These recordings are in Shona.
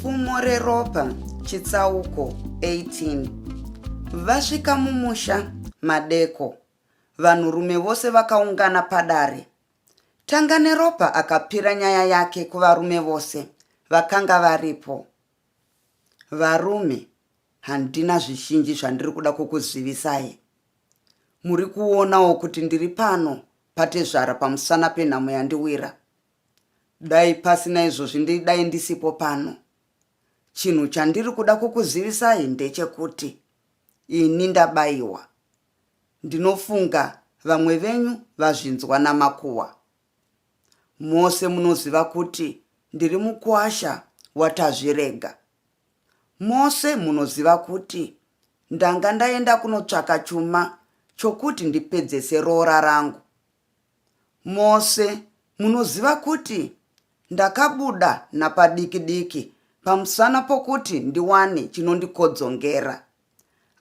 Pfumo reRopa Chitsauko 18 Vasvika mumusha madeko, vanhurume vose vakaungana padare. Tanganeropa akapira nyaya yake kuvarume vose vakanga varipo. Varume, handina zvizhinji zvandiri kuda kukuzivisai. Muri kuonawo kuti ndiri pano patezvara pamusana penhamo yandiwira. Dai pasina izvozvi ndidai ndisipo pano. Chinhu chandiri kuda kukuzivisai ndechekuti ini ndabaiwa. Ndinofunga vamwe venyu vazvinzwa namakuhwa. Mose munoziva kuti ndiri mukwasha waTazvirega. Mose munoziva kuti ndanga ndaenda kunotsvaka chuma chokuti ndipedzese roora rangu. Mose munoziva kuti ndakabuda napadiki diki pamusana pokuti ndiwane chinondikodzongera.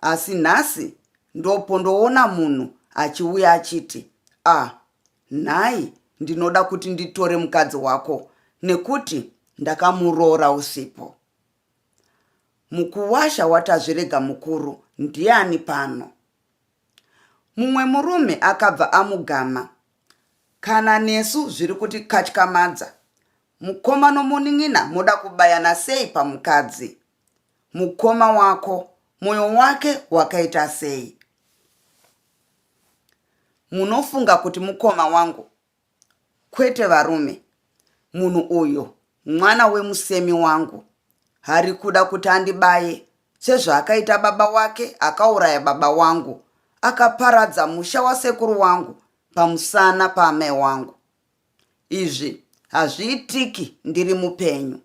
Asi nhasi ndopondoona munhu achiuya achiti, Ah, nhai ndinoda kuti nditore mukadzi wako nekuti ndakamuroora usipo. Mukuwasha waTazvirega mukuru ndiani pano? Mumwe murume akabva amugama. Kana nesu zviri kutikatyamadza. Mukoma nomunin'ina moda kubayana sei pamukadzi? Mukoma wako moyo wake wakaita sei? Munofunga kuti mukoma wangu? Kwete varume, munhu uyu mwana wemusemi wangu. Hari kuda kuti andibaye sezvaakaita baba wake akauraya baba wangu akaparadza musha wasekuru wangu pamusana paamai wangu. Izvi hazviitiki ndiri mupenyu.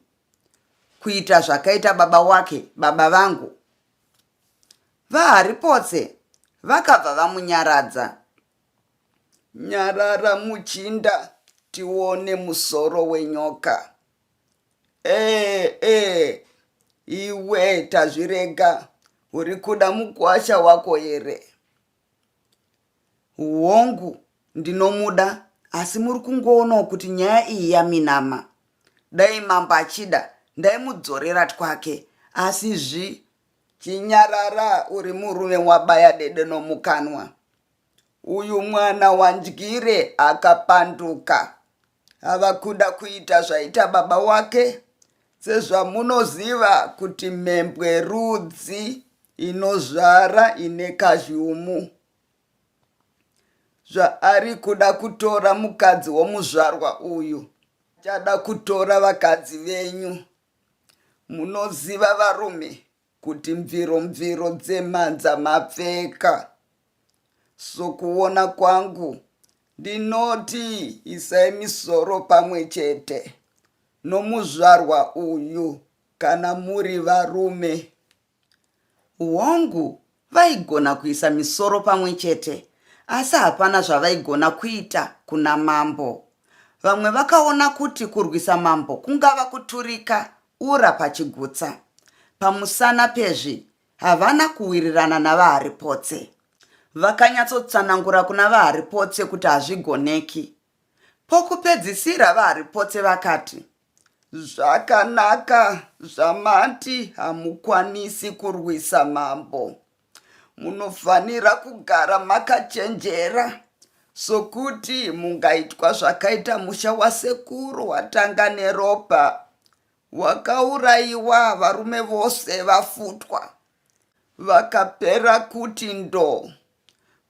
Kuita zvakaita baba wake baba vangu. VaHaripotse vakabva vamunyaradza. Nyarara muchinda tione musoro wenyoka. Ee ee iwe tazvirega uri kuda mukwasha wako here? Hongu ndinomuda asi muri kungoonawo kuti nyaya iyi yaminama. Dai mambo achida ndaimudzorera twake asi zvi Chinyarara uri murume wabaya dede nomukanwa. Uyu mwana waNdyire akapanduka. Ava kuda kuita zvaita baba wake sezvamunoziva kuti mhembwe rudzi inozvara ine kazhumu. Zvaari kuda kutora mukadzi womuzvarwa uyu achada kutora vakadzi venyu. Munoziva varume kuti mviro mviro dzemhanza mapfeka. Sokuona kwangu ndinoti isai misoro pamwe chete nomuzvarwa uyu kana muri varume. Hongu, vaigona kuisa misoro pamwe chete, asi hapana zvavaigona kuita kuna mambo. Vamwe vakaona kuti kurwisa mambo kungava kuturika ura pachigutsa. Pamusana pezvi, havana kuwirirana naVaHaripotse. Vakanyatsotsanangura kuna VaHaripotse kuti hazvigoneki. Pokupedzisira VaHaripotse vakati, Zvakanaka zvamati hamukwanisi kurwisa mambo. Munofanira kugara makachenjera sokuti mungaitwa zvakaita musha wasekuru watanga neropa wakaurayiwa varume vose vafutwa vakapera kuti ndo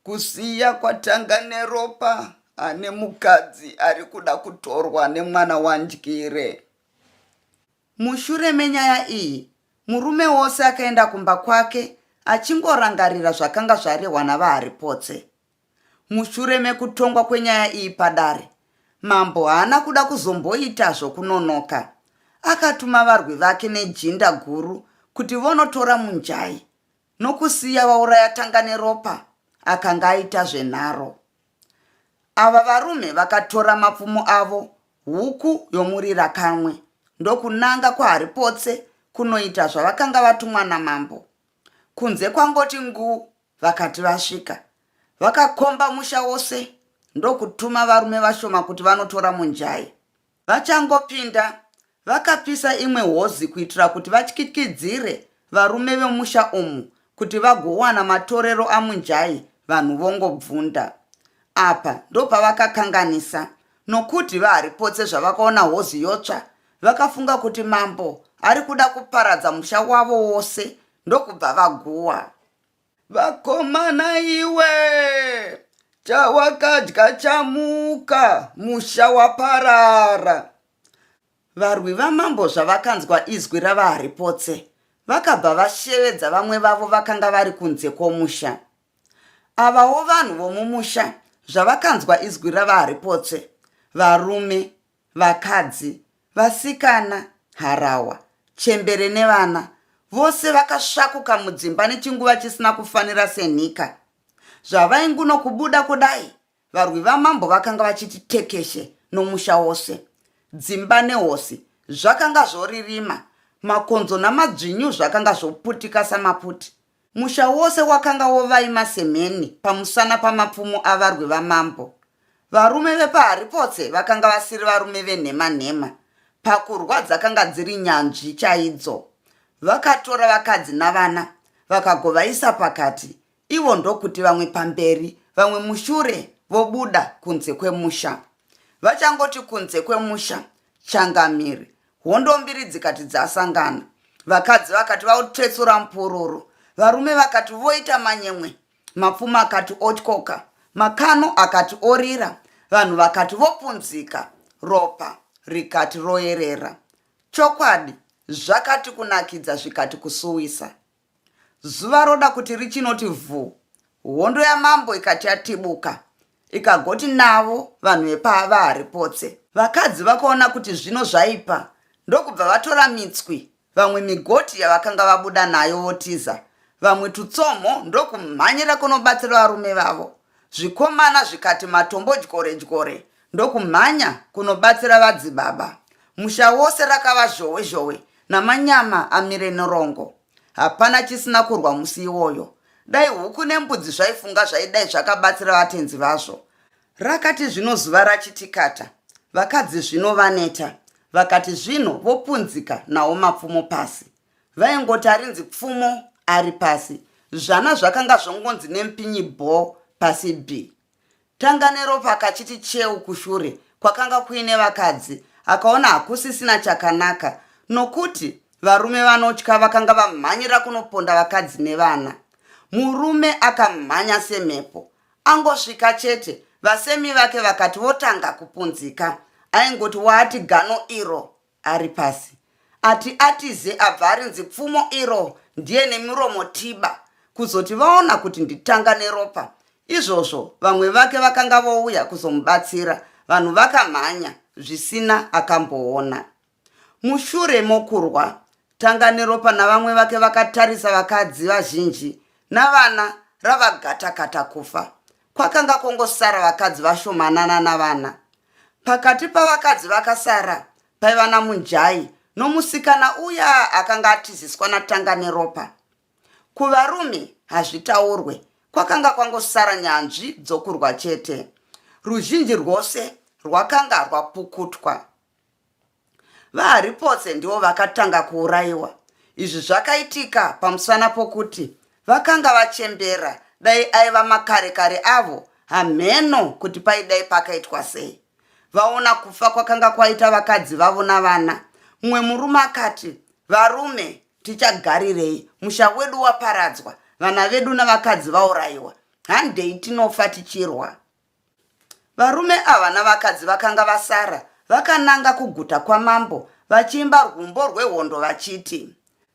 kusiya kwatanga neropa ane mukadzi ari kuda kutorwa nemwana wandyire. Mushure menyaya iyi, murume wose akaenda kumba kwake achingorangarira zvakanga zvarehwa naVaHaripotse. Mushure mekutongwa kwenyaya iyi padare, mambo haana kuda kuzomboita zvokunonoka. Akatuma varwi vake nejinda guru kuti vonotora Munjai nokusiya vauraya Tanganeropa akanga aita zvenharo. Ava varume vakatora mapfumo avo, huku yomurirakamwe, ndokunanga kwaHaripotse kunoita zvavakanga vatumwa namambo. Kunze kwangoti nguu vakati vasvika. Vakakomba musha wose ndokutuma varume vashoma kuti vanotora Munjai. Vachangopinda, Vakapisa imwe hozi kuitira kuti vatyityidzire varume vemusha umu kuti vagowana matorero aMunjai vanhu vongobvunda. Apa ndopavakakanganisa nokuti vaHaripotse zvavakaona hozi yotsva vakafunga kuti mambo ari kuda kuparadza musha wavo wose ndokubva vaguwa. Vakomana iwe, chawakadya chamuka, musha waparara. Varwi vamambo zvavakanzwa izwi ravaHaripotse, vakabva vashevedza vamwe vavo vakanga vari kunze kwomusha. Avawo vanhu vomumusha zvavakanzwa izwi ravaHaripotse, varume, vakadzi, vasikana, harahwa, chembere nevana, vose vakasvakuka mudzimba nechinguva chisina kufanira senhika. Zvavaingunokubuda kudai, Varwi vamambo vakanga vachiti tekeshe nomusha wose. Dzimba nehosi zvakanga zvoririma, makonzo namadzvinyu zvakanga zvoputika samaputi. Musha wose wakanga wovaima semheni pamusana pamapfumo avarwi vamambo. Varume vepaHaripotse vakanga vasiri varume venhema nhema. Pakurwa dzakanga dziri nyanzvi chaidzo. Vakatora vakadzi navana vakagovaisa pakati Ivo ndokuti vamwe pamberi vamwe mushure vobuda kunze kwemusha. Vachangoti kunze kwemusha changamire, hondo mbiri dzikati dzasangana. Vakadzi vakati vautetsura mupururu, varume vakati voita manyemwe, mapfumo akati otyoka, makano akati orira, vanhu vakati vopunzika, ropa rikati roerera. Chokwadi zvakati kunakidza zvikati kusuwisa. Zuva roda kuti richinoti vhu, hondo yamambo ikati yatibuka, ikagoti navo vanhu vepaVaHaripotse. Vakadzi vakaona kuti zvino zvaipa ndokubva vatora mitswi, vamwe migoti yavakanga vabuda nayo votiza, vamwe tutsomho ndokumhanyira kunobatsira varume vavo. Zvikomana zvikati matombo dyore dyore ndokumhanya kunobatsira vadzibaba. Musha wose rakava zhowe zhowe namanyama amire nerongo. Hapana chisina kurwa musi iwoyo. Dai huku nembudzi zvaifunga zvaidai zvakabatsira vatenzi vazvo. Rakati zvino zuva rachitikata, vakadzi zvino vaneta, vakati zvino vopunzika nawo mapfumo pasi. Vaingoti arinzi pfumo ari pasi, zvana zvakanga zvongonzi nemupinyi bho pasi bhi. Tanganeropa akachiti cheu kushure kwakanga kuine vakadzi akaona hakusisina chakanaka nokuti varume vanotya vakanga vamhanyira kunoponda vakadzi nevana. Murume akamhanya semhepo. Angosvika chete vasemi vake vakati votanga kupunzika. Aingoti waati gano iro ari pasi. Ati atize abva arinzi pfumo iro ndiye nemiromo tiba. Kuzoti vaona kuti nditanga neropa. Izvozvo vamwe vake vakanga vouya kuzomubatsira vanhu vakamhanya zvisina akamboona. Mushure mokurwa Tanganeropa navamwe vake vakatarisa vakadzi vazhinji navana rava gatakata kufa. Kwakanga kwongosara vakadzi vashomanana navana. Pakati pavakadzi vakasara paiva naMunjai nomusikana uya akanga atiziswa naTanganeropa. Kuvarume hazvitaurwe, kwakanga kwangosara nyanzvi dzokurwa chete. Ruzhinji rwose rwakanga rwapukutwa. VaHaripotse ndivo vakatanga kuurayiwa. Izvi zvakaitika pamusana pokuti vakanga vachembera, dai aiva makare kare avo hamheno kuti paidai pakaitwa sei. Vaona kufa kwakanga kwaita vakadzi vavo navana, mumwe murume akati, Varume, tichagarirei? Musha wedu waparadzwa, vana vedu navakadzi vaurayiwa. Handei tinofa tichirwa. Varume ava navakadzi vakanga vasara vakananga kuguta kwamambo vachiimba rwumbo rwehondo vachiti.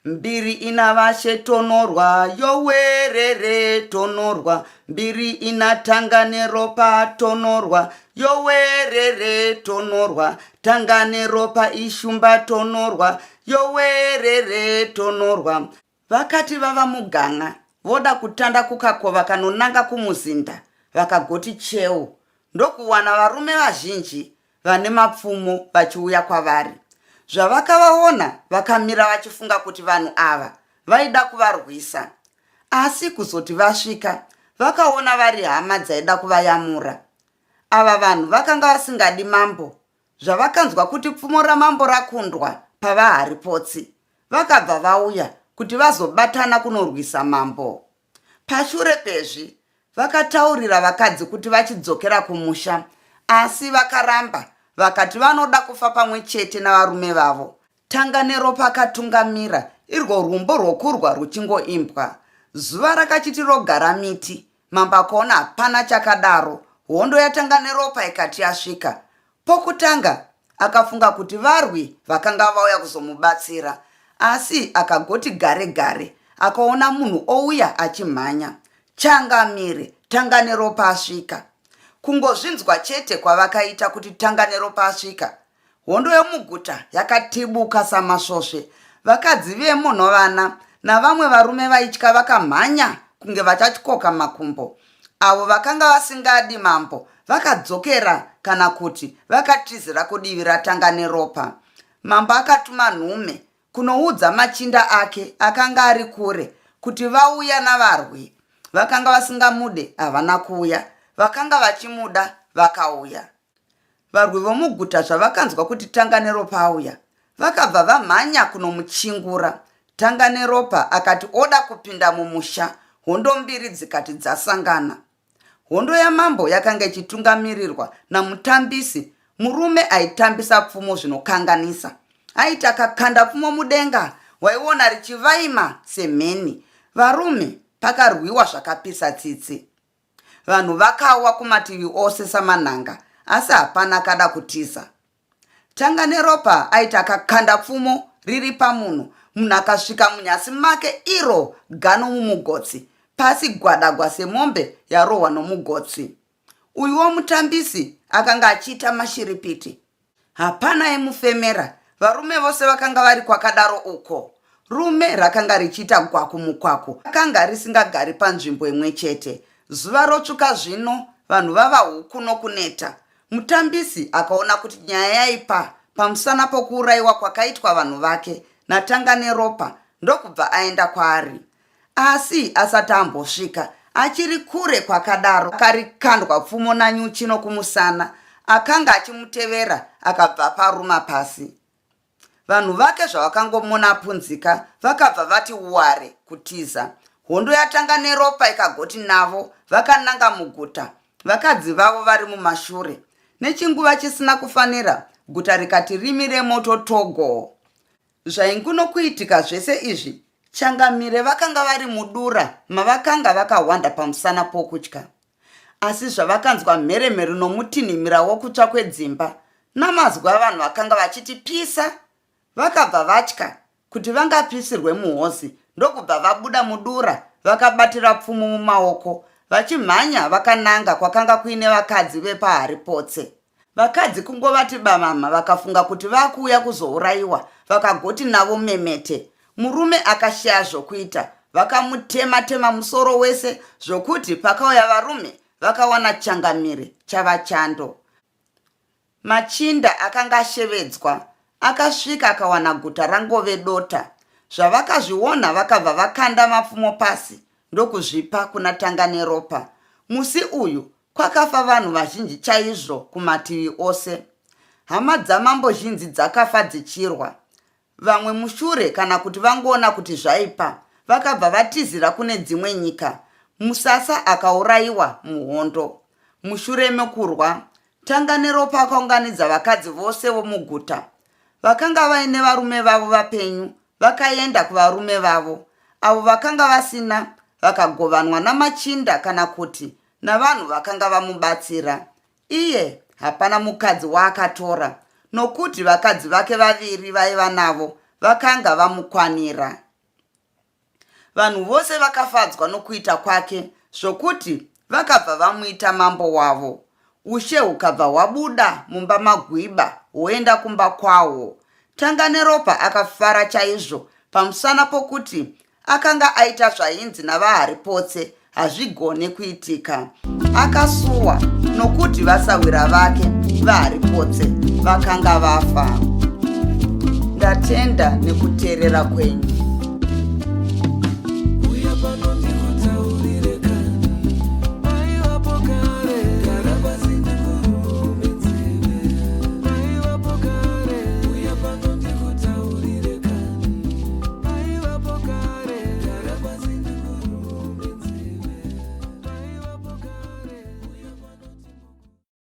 Mbiri ina vashe tonorwa yowerere tonorwa mbiri ina tanga neropa tonorwa yowerere tonorwa tanga neropa ishumba tonorwa yowerere tonorwa Vakati vava mugan'a voda kutanda kukakova kanonanga kumuzinda vakagoti cheu ndokuwana varume vazhinji vane mapfumo vachiuya kwavari. Zvavakavaona vakamira vachifunga kuti vanhu ava vaida kuvarwisa. Asi kuzoti vasvika vakaona vari hama dzaida kuvayamura. Ava vanhu vakanga vasingadi mambo. Zvavakanzwa kuti pfumo ramambo rakundwa paVaHaripotsi, vakabva vauya kuti vazobatana kunorwisa mambo. Pashure pezvi, vakataurira vakadzi kuti vachidzokera kumusha, asi vakaramba vakati vanoda kufa pamwe chete navarume vavo. Tanganeropa akatungamira irwo rwumbo rwokurwa rwuchingoimbwa. Zuva rakachiti rogara miti, mambo akaona hapana chakadaro, hondo yaTanganeropa ikati yasvika. Pokutanga, akafunga kuti varwi vakanga vauya kuzomubatsira, asi akagoti gare gare akaona munhu ouya achimhanya. Changamire, Tanganeropa asvika. Kungozvinzwa chete kwavakaita kuti Tanganeropa asvika, Hondo yomuguta yakatibuka samasvosve. Vakadzi vemo novana navamwe varume vaitya vakamhanya kunge vachatyoka makumbo. Avo vakanga vasingadi mambo vakadzokera kana kuti vakatizira kudivi raTanganeropa. Mambo akatuma nhume kunoudza machinda ake akanga ari kure kuti vauya navarwi. Vakanga vasingamude havana kuuya, vakanga vachimuda vakauya. Varwi vomuguta zvavakanzwa kuti Tanganeropa auya, vakabva vamhanya kunomuchingura. Tanganeropa akati oda kupinda mumusha, hondo mbiri dzikati dzasangana. Hondo yamambo yakanga ichitungamirirwa naMutambisi, murume aitambisa pfumo zvinokanganisa. Aiti akakanda pfumo mudenga, waiona richivaima semheni. Varume, pakarwiwa zvakapisa tsitsi. Vanhu vakawa kumativi ose samanhanga asi hapana akada kutiza. Tanganeropa aiti akakanda pfumo riri pamunhu, munhu akasvika munyasi make iro gano mumugotsi, pasi gwadagwa semombe yarohwa nomugotsi. Uyuwo mutambisi akanga achiita mashiripiti. Hapana aimufemera, varume vose vakanga vari kwakadaro uko. Rume rakanga richiita gwaku mukwaku, rakanga risingagari panzvimbo imwe chete. Zuva rotsvuka zvino, vanhu vava huku nokuneta. Mutambisi akaona kuti nyaya yaipa pamusana pokuurayiwa kwakaitwa vanhu vake naTanganeropa ndokubva aenda kwaari. Asi asati ambosvika, achiri kure kwakadaro, akarikandwa pfumo nanyuchi nokumusana. Akanga achimutevera akabva aparuma pasi. Vanhu vake zvavakangomona apunzika, vakabva vati ware kutiza. Hondo yatanga neropa ikagoti navo vakananga muguta, vakadzi vavo vari mumashure. Nechinguva chisina kufanira, guta rikati rimi remoto togo. Zvaingunokuitika zvese izvi, Changamire vakanga vari mudura mavakanga vakahwanda pamusana pokutya. Asi zvavakanzwa mheremhere nomutinhimira wokutsva kwedzimba namazwi avanhu vakanga vachiti pisa, vakabva vatya kuti vangapisirwe muhozi ndokubva vabuda mudura vakabatira pfumo mumaoko vachimhanya vakananga kwakanga kuine vakadzi vepaHaripotse. Vakadzi kungovati bamama vakafunga kuti vakuuya kuzourayiwa vakagoti navo memete. Murume akashaya zvokuita vakamutema tema musoro wese zvokuti pakauya varume vakawana changamire chava chando. Machinda akanga ashevedzwa akasvika akawana guta rangove dota. Zvavakazviona vakabva vakanda mapfumo pasi ndokuzvipa kuna Tanganeropa. Musi uyu Kwakafa vanhu vazhinji chaizvo kumativi ose. Hama dzamambo zhinzi dzakafa dzichirwa. Vamwe mushure kana kuti vangoona kuti zvaipa, vakabva vatizira kune dzimwe nyika. Musasa akaurayiwa muhondo. Mushure mekurwa, Tanganeropa akaunganidza vakadzi vose vomuguta. Vakanga vaine varume vavo vapenyu vakaenda kuvarume vavo. Avo vakanga vasina vakagovanwa namachinda kana kuti navanhu vakanga vamubatsira. Iye hapana mukadzi waakatora, nokuti vakadzi vake vaviri vaiva navo vakanga vamukwanira. Vanhu vose vakafadzwa nokuita kwake zvokuti vakabva vamuita mambo wavo. Ushe hukabva hwabuda mumba maGwiba hwoenda kumba kwahwo. Tanganeropa akafara chaizvo pamusana pokuti akanga aita zvainzi navaHaripotse hazvigone kuitika. Akasuwa nokuti vasahwira vake vaHaripotse vakanga vafa. Ndatenda nekuteerera kwenyu.